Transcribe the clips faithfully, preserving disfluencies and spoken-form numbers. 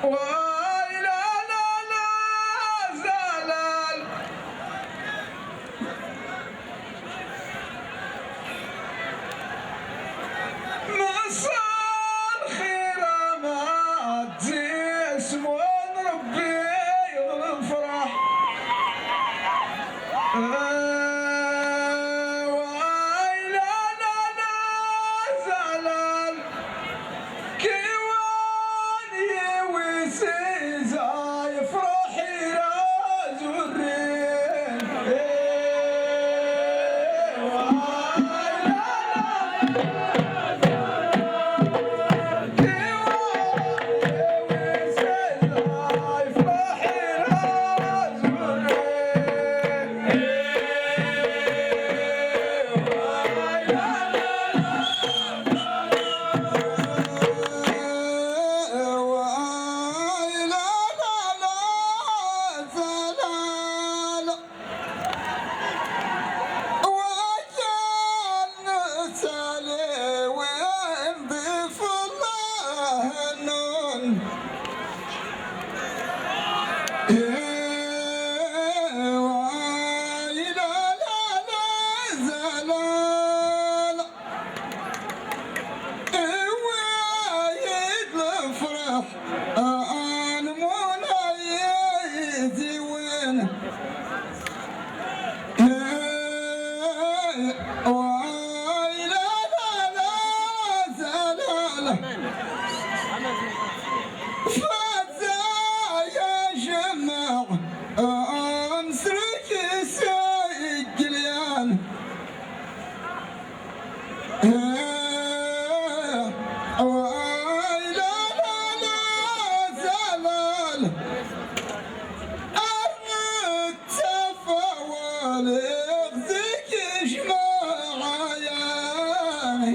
واي لا لا لا زلال. مساء الخير ما تجي اسمون ربي الفرح. واي لا لا لا زلال. كيوان يوسي زاي فرحي لا زورين. واي لا لا. وكان سالي وين ضيف الله النون. إيه، واي لا لا لا زلال. إيه، وايد الفرح، آه، أنا منايدي وين. واي لا لا لا زلال. فزا يا جماعة، أمسك سيد جليان. واي لا لا لا زلال. أرنت تفاول يغزيك جماعة يعني.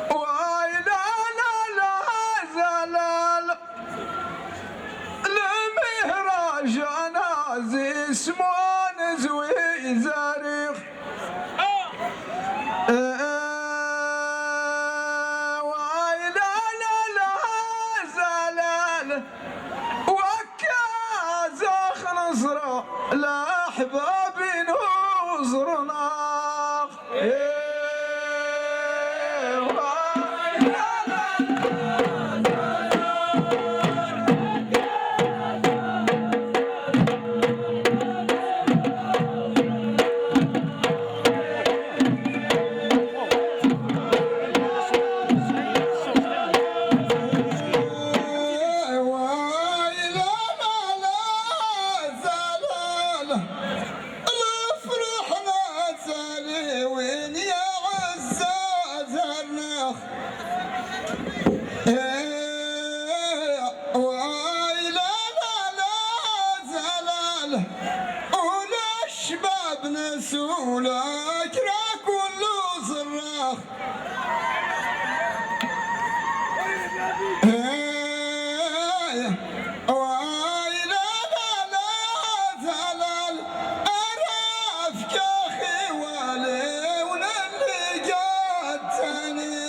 واي لا لا لا زلال. لمهراج أنا زي سمون زوي زاريخ. واي لا لا لا زلال. وكازخ نصرة لأحبابي نصرناخ. الفرح نزلي وين يا عزة زرناخ. إيه، واي لا لا لا زلال. ولا الشباب نسولا كرا كله زراخ. إيه، واي لا لا لا زلال. أرافك أخي والي ونلي جاتنين.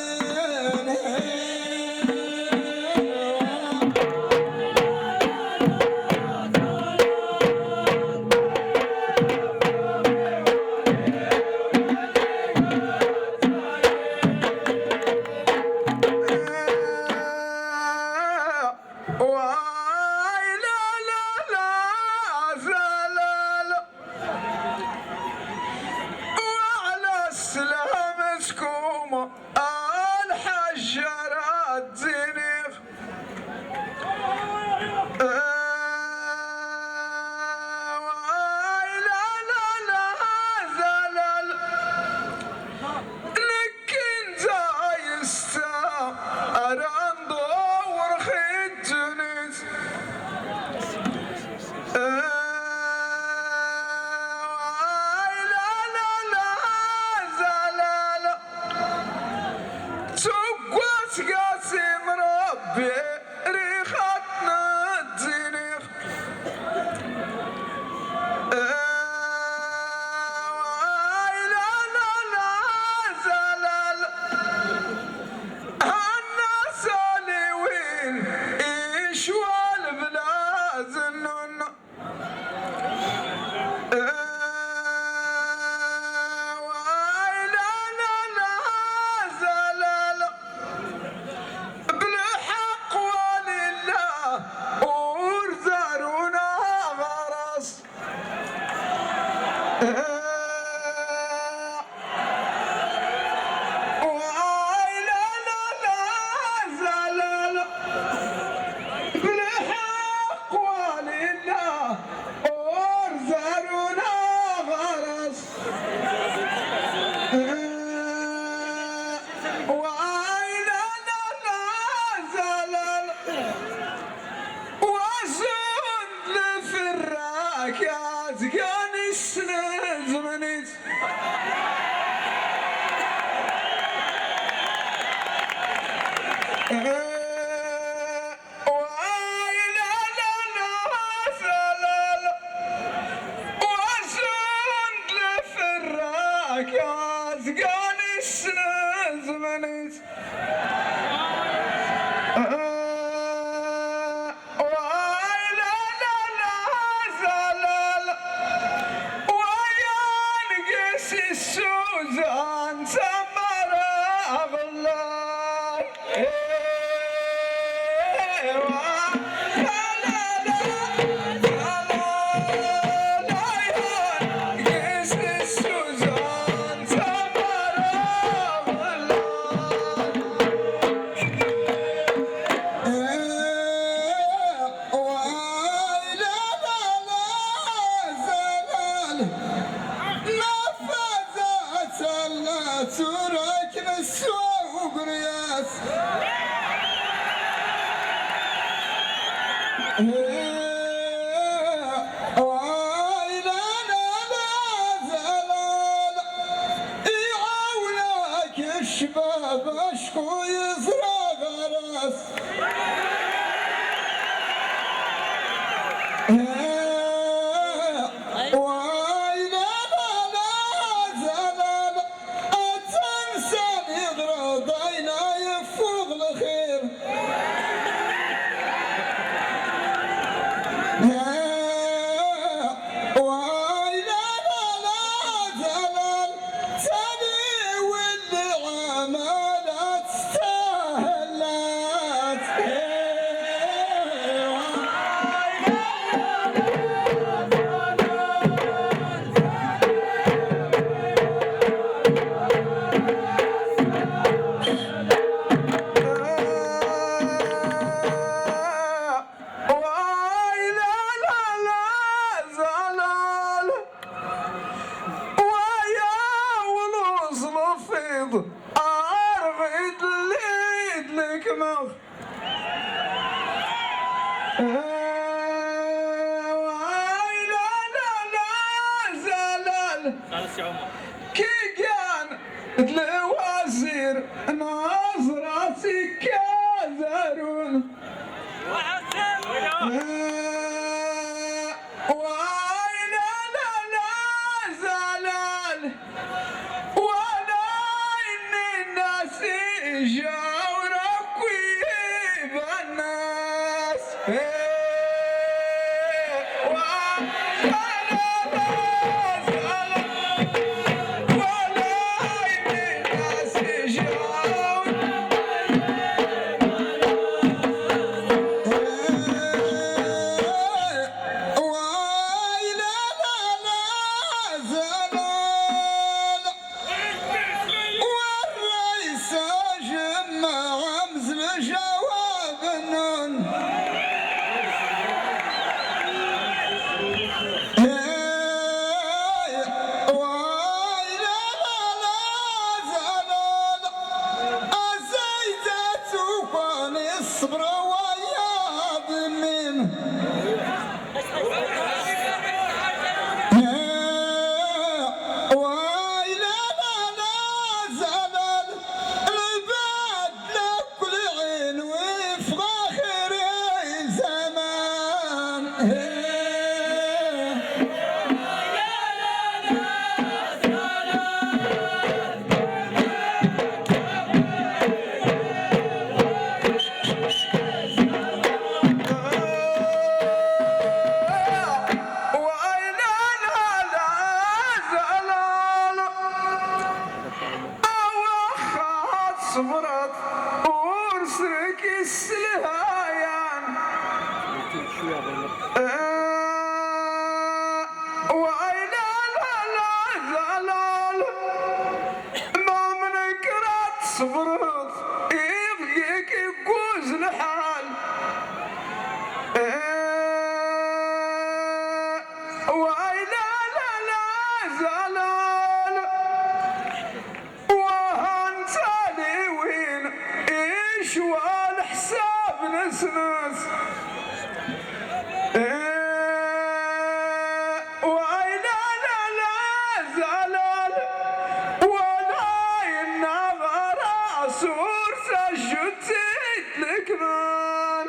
ويلا لا لا زلل بالحق ولله ورزقنا غرس. ويلا لا لا زلل وزن لفراك يا زقان السنة زمنت. ويلا لا لا زلل وزن لفراك يا زقان السنة زمنت. ويلا لا لا زلل وينقس السوزان سمرا غلال. تورك نسوة وقرياس. واي لا لا لا زلال، يعاونك الشباب اشكو يزرع غرس. واي لا لا لا زلال، التمثال يغرض عينا يفوق الخير. واي لا لا لا زلال، تاني واللي عملت استاهلت. واي لا لا لا زلال، ويا ولوز الفيض ارغد ليد لك مغ. واي لا لا لا زلال. خلاص يا عمر. كي كان الوزير ناظرة كازرون. واي لا لا لا زلال. ولا إن الناس يجاورك ويبان الناس. والريس جمع همز الجواب النون. واي لا لا لا زلال، أزيدت وكان الصبر ويا ضمين. واي لا لا لا زلال، البدلة كل عين وفي آخر زمان. واي لا لا لا زلال، أوخات صبرت ورسك السلهايان. واي لا لا Ṣṣbṛ iɣ-ik igguz lḥal. Wa ilal azalal. Wa han taliwin icwa lḥsab-nsns. Wa ilal azalal. Wa la innaɣ ɣ-ras ur s-ajjut-id lkman.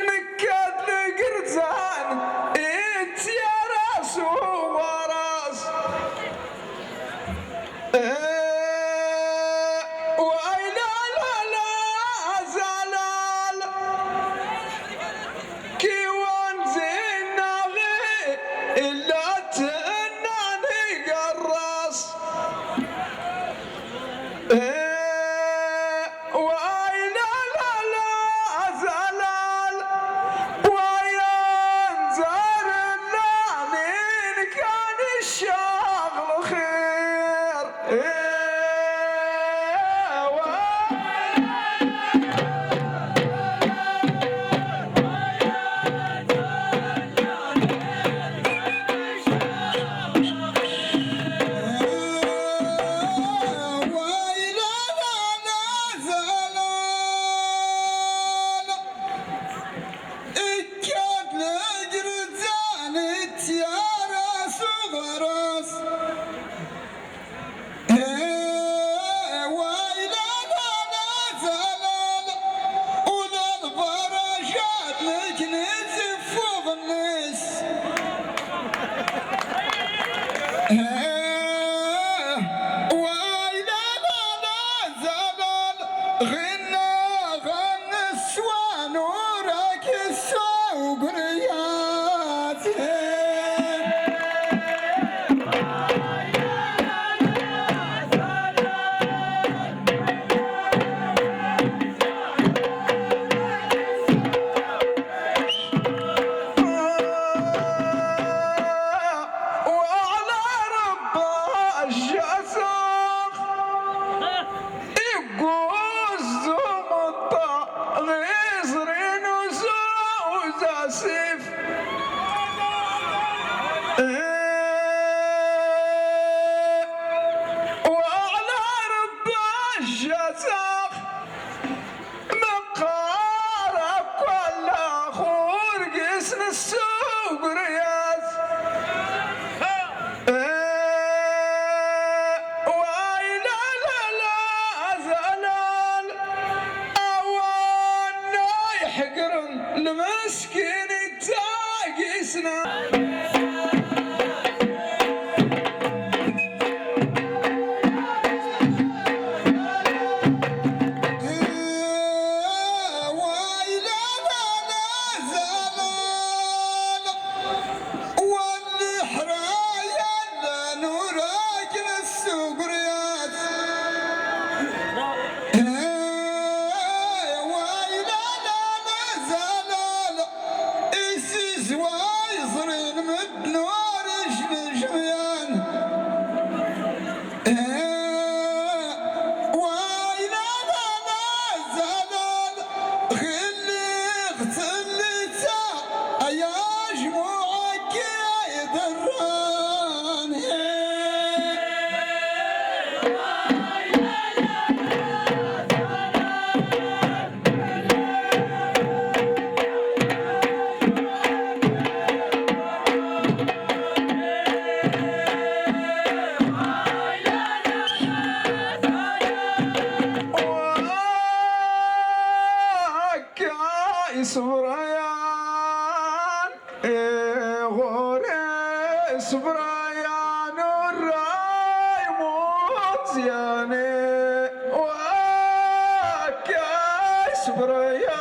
Nekkad lgrzan ittyara s-uɣras. Wa ilal azalal. Kiwan zinnaɣi illa tnani garras. Wa ilal azalal. Wa yanzar llan in kan iccaɣ lxir. Lmeskin ittaggisna. Wa ila la la zalal. Wa nḥra yallan ur akn ssugriyat. Wa ila la la zalal. Isizwa iẓrin mddn ur jnjmyan. Wa ila la la zalal. Xilli xtllita ay ajmuɛ ki iḍrran. Akka isbrayăn, e, ɣur-i isbrayăn urray munzyan, e, wa akka isbrayăn.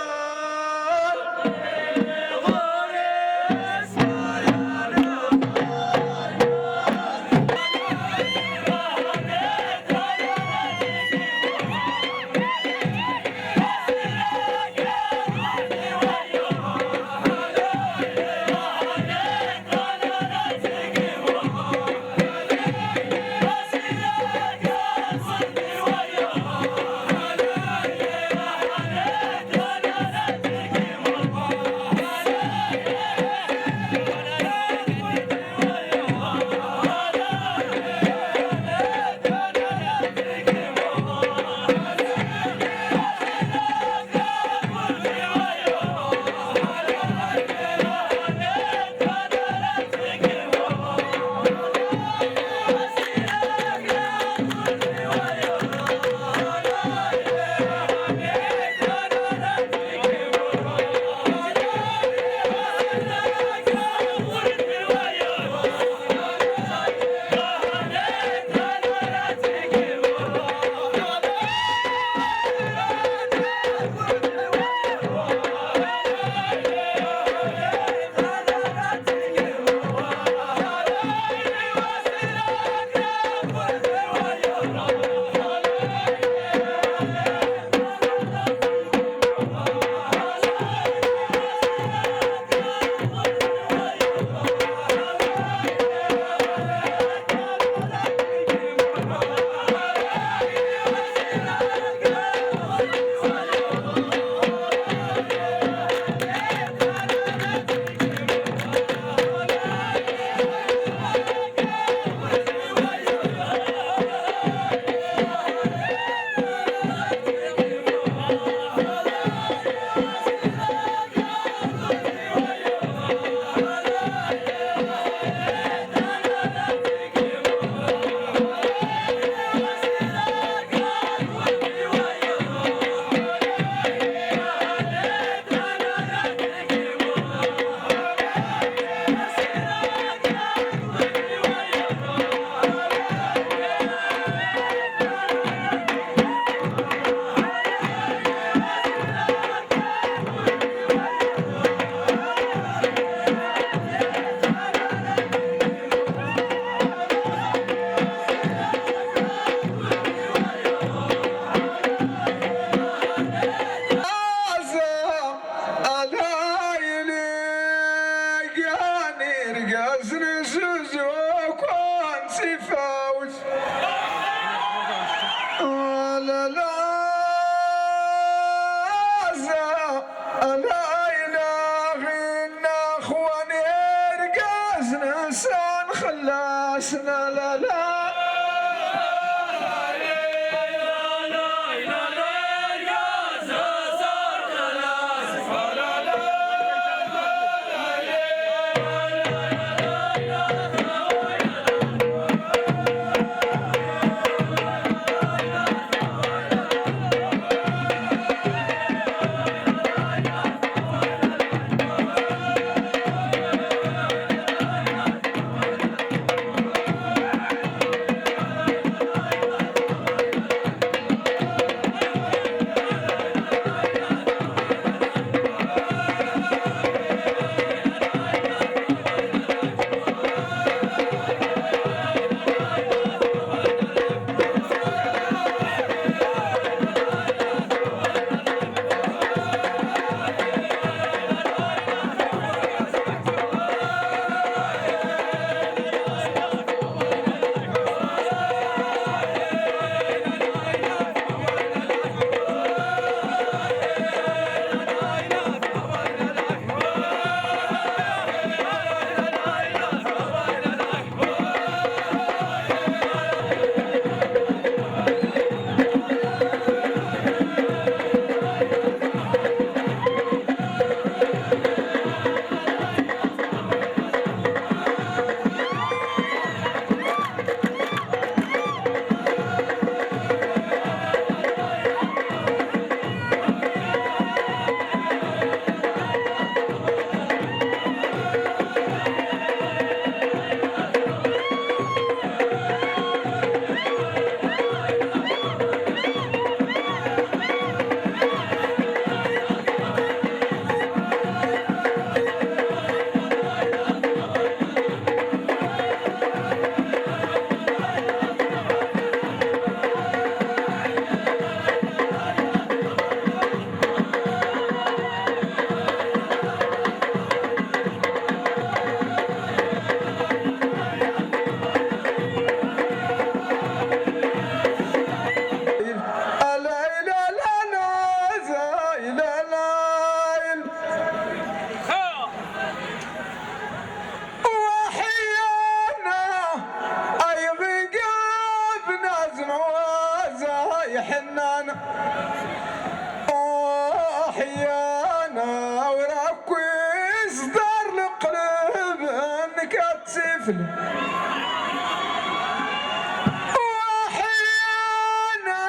Waḥyana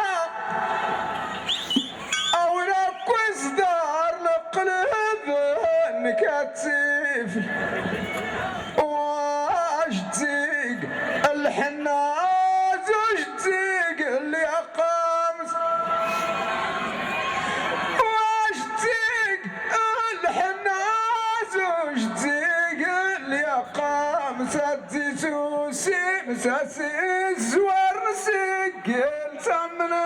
awra kwizdar lqlb nkatsif. Wajdig lḥna zujdig lyaqams. Wajdig lḥna zujdig lyaqams. Adzisusim sasi zwar nsigil tamna.